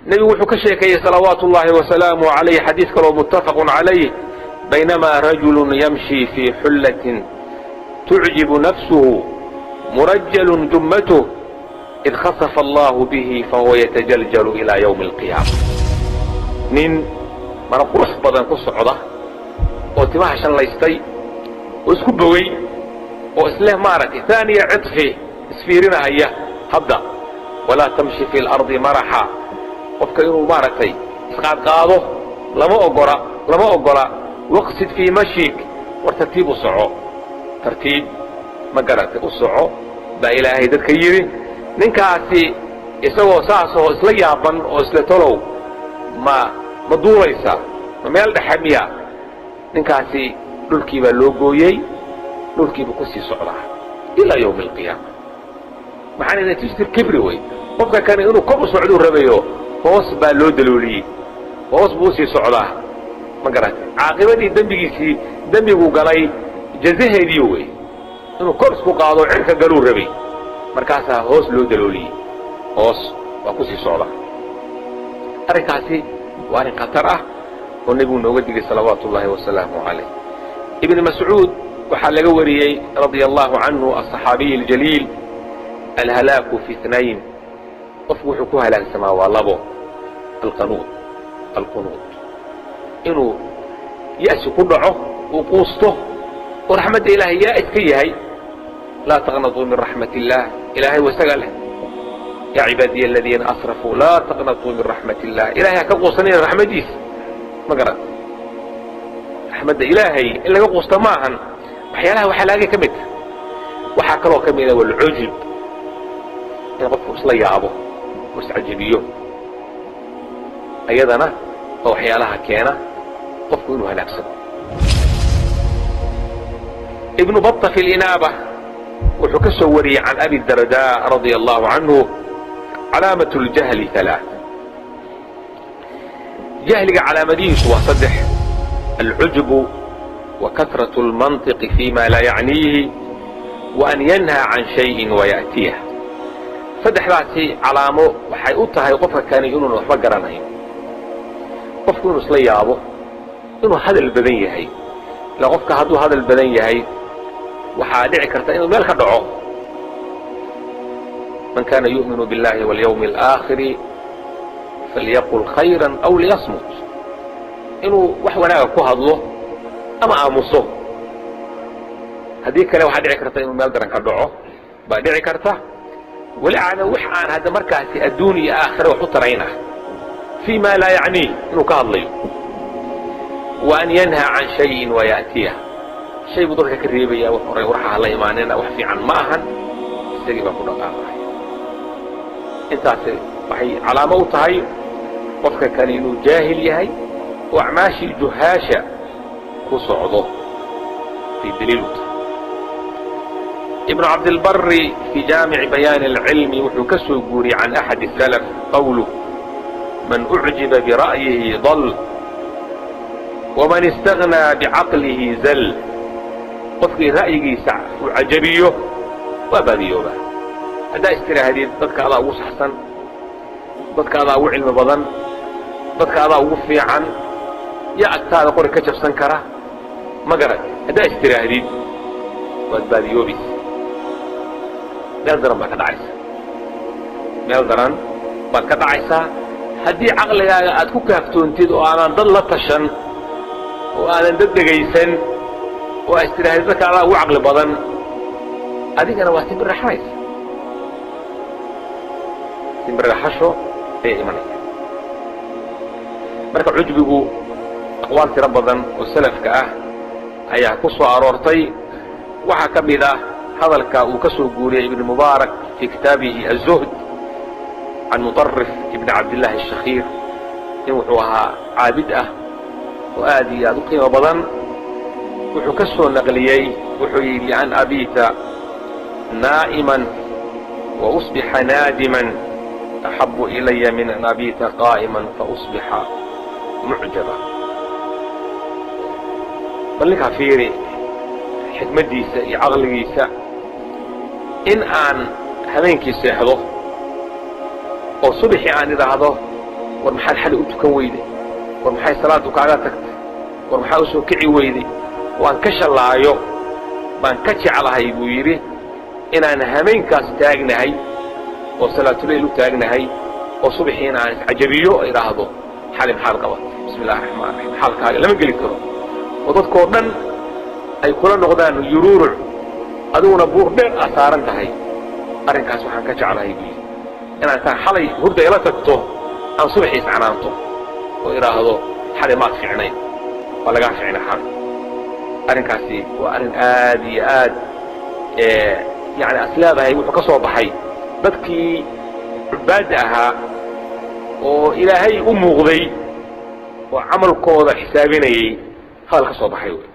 Nebigu wuxuu ka sheekeeyey salawaatu ullaahi wasalaamuh calayh xadiis kaloo muttafaqun calayh, baynamaa rajulun yamshi fii xullatin tucjibu nafsuhu murajalun jummatuh id khasafa allahu bihi fahuwa yatajaljalu ilaa yawmi alqiyaama. Nin mara qurux badan ku socda oo timaha shanlaystay oo isku bogey oo isleh maaragtay haaniya ciطfi isfiirinahaya hadda, walaa tamshi fi lardi maraxa, qofka inuu maaragtay isqaadqaado lama ogola, lama ogola. Waqsid fii mashik, war tartiib u soco, tartiib ma garatay u soco baa Ilaahay dadka yidhi. Ninkaasi isagoo saasoo isla yaaban oo isle tolow ma duulaysaa, ma meel dhexe miya, ninkaasi dhulkii baa loo gooyey, dhulkiibuu ku sii socdaa ilaa yawmi alqiyaama. Maxaa natiijatu kibri wey. Qofka kani inuu kor u socduu rabayo, hoos baa loo dalooliyey, hoos buu usii socdaa, ma garatay? Caaqibadii dembigiisii, dembiguu galay jazaheedii wey. Inuu kor isku qaado cirka galuu rabay, markaasaa hoos loo dalooliyey, hoos waa kusii socdaa. Arrinkaasi waa arrin khatar ah oo nebigu nooga digay salawaatu ullaahi wasalaamu calayh. Ibn Mascuud waxaa laga wariyey radia allahu canhu aلصaxaabiy اljaliil, alhalaaku fi اثnayn, qofku wuxuu ku halaagsamaa waa labo, alqanuud, alqunuud, inuu ya'si ku dhaco, uu quusto oo raxmadda Ilaahay yaa iska yahay. Laa taqnatuu min raxmat illaah, Ilaahay wa isaga leh, yaa cibaadiya aladiina asrafuu laa taqnatuu min raxmat illah. Ilahay ha ka quusanina raxmaddiisa, ma garan? Raxmadda Ilaahay in laga quusta ma ahan. Waxyaalaha waxaa laagay ka mid ta, waxaa kaloo ka mida walcujub, in qofku isla yaabo oo iscajabiyo, ayadana waa waxyaalaha keena qofku inuu halaagsamo. Ibnu Bata fi linaaba wuxuu ka soo wariyey can Abi Darda radia allahu canhu, calaamat ljahli alaaث, jahliga calaamadihiisu waa saddex, alcujbu wa katraة اlmanطiqi fi ma laa yacniihi wa an yanhaa can shayin wayaأtiyah. Saddexdaasi calaamo waxay u tahay qofka kani inuuna waxba garanayn. Qofku inuu isla yaabo, inuu hadal badan yahay, ila qofka hadduu hadal badan yahay waxaa dhici karta inuu meel ka dhaco. Man kana yu'minu biاllahi walyawmi اlآakhiri falyaqul khayra aw liyasmut, inuu wax wanaaga ku hadlo ama aamuso. Haddii kale waxaa dhici karta inuu meel daran ka dhaco baa dhici karta. Weli aana wax aan hadda markaasi adduun iyo aakhira wax u tarayn ah, fii ma laa yacniih inuu ka hadlayo. Wa an yanhaa can shayin wayaأtiyah, shay buu dadka ka reebaya, wax horay warxa hala imaanina, wax fiican ma ahan, isagii baa ku dhaqaaqaya. Intaasi waxay calaamo u tahay qofka kani inuu jaahil yahay oo acmaashii juhaasha ku socdo bay daliil u tahay. Ibnu Cabdilbari fii Jaamici Bayaani اlcilmi wuxuu ka soo guuriyey can axad الsalaf qowluh, man ucjiba bira'yihi dal, waman istagnaa bicaqlihi zal. Qofkii ra'yigiisa uu cajabiyo waa baadiyooba. Haddaa istidhaahdid dadka adaa ugu saxsan, dadka adaa ugu cilmi badan, dadka adaa ugu fiican, yaa agtaada qori ka jabsan kara, ma garat? Haddaa istidhaahdid waad baadiyoobaysa, meel daran baad ka dhacaysaa, meel daran baad ka dhacaysaa. Haddii caqligaaga aad ku kaaftoontid oo aanan dad la tashan oo aadan dad dhegaysan oo aad istidhaahdid dadka adaa ugu caqli badan, adigana waa simbirraxanaysa, simbirraxasho ayaa imanaya. Marka cujbigu aqwaal tiro badan oo salafka ah ayaa ku soo aroortay. Waxaa ka mid ah hadalka uu ka soo guuriyey Ibn Mubaarak fii kitaabihi aلzuhd can Muطarif ibn Cabdillahi الshakhiir, nin wuxuu ahaa caabid ah oo aad iyo aad u qiimo badan. Wuxuu ka soo naqliyey, wuxuu yidhi, lian abiita naa'iman wa usbixa naadiman axabu ilaya min an abiita qaa'iman fausbixa mucjaba. Bal ninkaa fiiri xikmaddiisa iyo caqligiisa. In aan habeenkii seexdo oo subaxii aan idhaahdo War maxaad xali u tukan weyday? War maxay salaadu kaaga tagtay? War maxaa u soo kici weyday? Waan ka shallaayo baan ka jeclahay, buu yidhi, inaan hameenkaas taagnahay oo salaatuleyl u taagnahay oo subaxiina aan iscajabiyo, idhaahdo xali maxaad qabatay? Bismi illahi raxmaan raxiim. Xaalkaaga lama geli karo oo dadkoo dhan ay kula noqdaan yuruuruc, adiguna buur dheer aa saaran tahay. Arrinkaas waxaan ka jeclahay, buu yidhi, inaan intaan xalay hurda ila tagto aan subaxii iscanaanto oo idhaahdo xalay maad fiicnayn, waa lagaa ficnay xalay. Arrinkaasi waa arrin aad iyo aad yani as leedahay wuxuu ka soo baxay dadkii cubaadda ahaa oo Ilaahay u muuqday oo camalkooda xisaabinayey hadal ka soo baxay wey.